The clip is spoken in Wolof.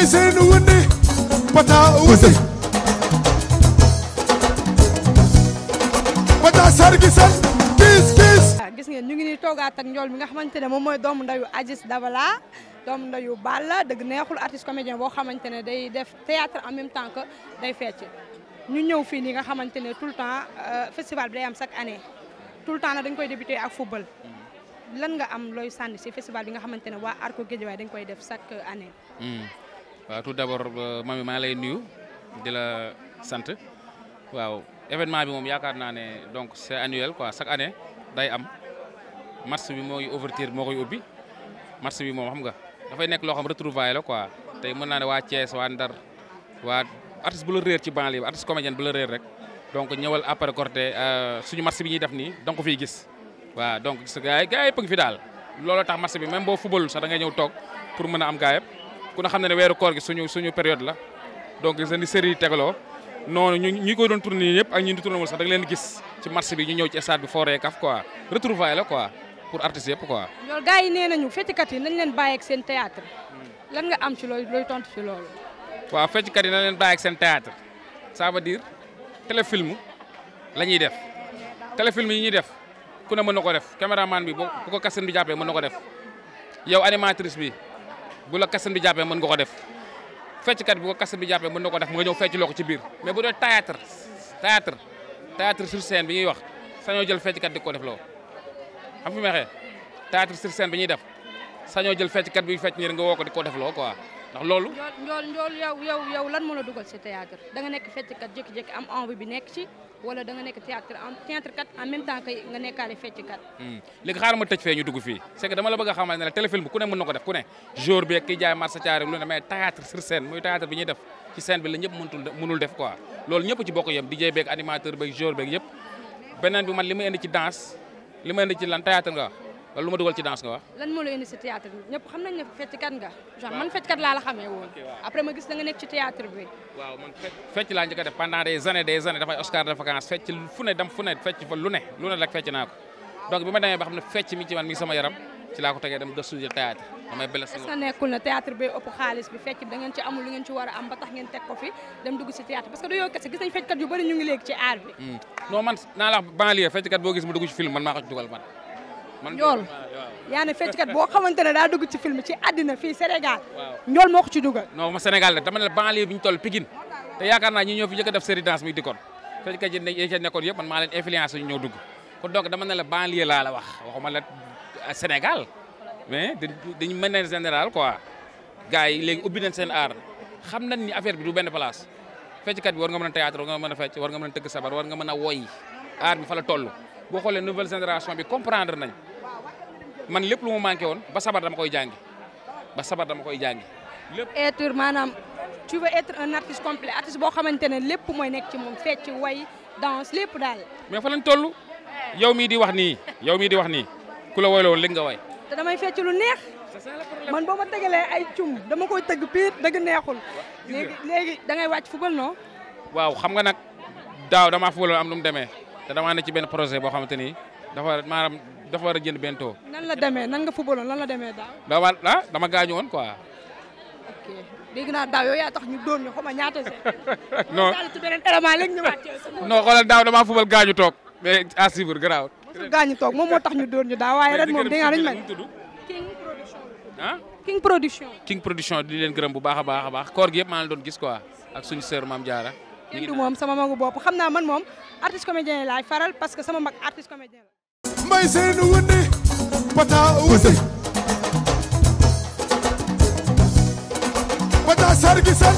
Mbaye Sène wundi Pata wundi Pata sargisal gis ngeen ñu ngi nii toogaat ak njool mi nga xamante ne moom mooy doomu ndayu Aziz Dabala doomu ndayu Balla dëgg neexul artiste comédien boo xamante ne day def théâtre en même temps que day fecc ñu ñëw fii nii nga xamante ne tout le temps festival bi day am chaque année tout le temps nag dañ koy débuté ak football lan nga am looy sànni si festival bi nga xamante ne waa Arco Guédiawaye dañ koy def chaque année. waaw tout d'abord mami maa lay nuyu di la sant waaw événement bi moom yaakaar naa ne donc c'est annuel quoi chaque année day am match bi mooy ouverture moo koy ubbi match bi moom xam nga dafay nekk loo xam retrouvaille la quoi tey mën naa ne waa Thiès waa Ndar waa artiste bu la réer ci banlieue bi artiste comédien bu la réer rek donc ñëwal après Korité suñu match bi ñuy def nii donc fiy gis waaw donc gars yi yëpp a ngi fi daal loolu tax match bi même boo football sax da ngay ñëw toog pour mën a am gars yëpp ku ne xam ne weeru koor gi suñu période la donc gis ni série yi tegaloo noonu ñi ko doon tourné nii ñëpp ak ñi di tourné wul sax da nga leen gis ci match bi ñu ñëw ci stade bi fooree kaf quoi retrouvaille la quoi pour artistes yëpp quoi. loolu gars yi nee nañu fecckat yi nañ leen bàyyi ak seen théâtre lan nga am ci looy tontu ci loolu. waaw fecckat yi nañ leen bàyyi ak seen théâtre ça veut dire téléfilm la ñuy def téléfilm yi ñuy def ku ne mën na ko def caméraman bi bu ko kasen bi jàppee mën na ko def yow animatrice bi bu la kasen bi jàppee mën nga ko def fecckat bi bu ko kasen bi jàppee mën na ko def nga ñëw fecc loo ko ci biir mais bu dee théâtre sur scène bi ñuy wax sañoo jël fecckat di ko def loo xam fi may waxee théâtre sur scène bi ñuy def sañoo jël fecckat bi fecc ñi nga woo ko di ko def loo quoi ndax loolu. njool yow lan moo la dugal ci théâtre da nga nekk fecckat jékki-jékki am envie bi nekk ci wala da nga nekk théâtre kat en même temps que nga nekkaale fecckat. léegi xaaral ma tëj fee ñu dugg fii c'est que dama la bëgg a xamal ne la téléfilm ku ne mën na ko def ku ne jour bi ak kiy jaay marché Thiaré lu ne mais théâtre sur scène muy théâtre bi ñuy def ci scène bi la ñëpp mënul def quoi loolu ñëpp ci bokk yem DJ beeg animateur beeg jour beeg yëpp beneen bi man li may indi ci danse li may indi ci lan théâtre nga wala lu ma dugal ci danse nga wax. lan moo la indi ci théâtre bi ñëpp xam nañ ne fecckat nga genre man fecckat laa la xamee woon après ma gis da nga nekk ci théâtre bi. waaw man fecc laa njëkk a def pendant des années dafay Oscar de vacances fecc fu ne dem fu ne fecc fa lu ne rek fecc naa ko donc bi ma demee ba xam ne fecc mi ci man mi sama yaram ci laa ko tegee dem gëstu théâtre damay bële est-ce que nekkul na théâtre bi ëpp xaalis bi fecc bi da ngeen ci amul lu ngeen ci war a am ba tax ngeen teg ko fi dem dugg ci théâtre parce que du yow kese gis nañ fecckat yu bëri ñu ngi léegi ci art bi. non man naa la wax banlieue fecckat boo gis mu dugg ci film man maa ko ci dugal man Njool yaa ne fecckat boo xamante ne daa dugg ci film ci àddina fii Sénégal Njool moo ko ci dugal. non ma Sénégal dama ne la banlieue bi ñu toll Pikine te yaakaar naa ñi ñoo fi njëkk a def série danse mi di kon fecckat yi ca nekkoon yëpp man maa leen influence ñu ñëw dugg kon donc dama ne la banlieue laa la wax waxuma la Sénégal mais dañu mën na général quoi gars yi léegi ubbi nañ seen art xam nañ ni affaire bi du benn place fecckat bi war nga mën a théâtre war nga mën a fecc war nga mën a tëgg sabar war nga mën a woy art bi fa la toll boo xoolee nouvelle génération bi comprendre nañ man lépp lu mu manqué woon ba sabar dama koy jàngi lépp. être maanaam tu veux être un artiste complet artiste boo xamante ne lépp mooy nekk ci moom fecc way danse lépp daal. mais fa lañ toll yow mii di wax nii ku la woy la woon léegi nga way. te damay fecc lu neex. man boo ma tegalee ay cum dama koy tëgg piir dëgg neexul. léegi da ngay wàcc football non. waaw xam nga nag daaw damaa football am nu mu demee te damaa ne ci benn projet boo xamante ni dafa war a jënd bento. nan la demee nan nga footballoon lan la demee daaw. dama gaañu woon quoi. ok dégg naa daaw yow yaa tax ñu doon ñu xam nga ñaata see. non ci beneen élément léegi ñu wàccee. non xoolal daaw damaa football gaañu toog mais à suivre garaaw. gaañu toog moom moo tax ñu doon ñu daaw waaye ren moom dégg nga dañu mel. King Production. King Production di leen gërëm bu baax a baax koor gi yëpp maa ngi doon gis quoi ak suñu sœur Mame Diarra. kenn du moom sama magu bopp xam naa man moom artiste comédien laay faral parce que sama mag artiste comédien la. Mbaye Sène wundi Pata wundi Pata sargisal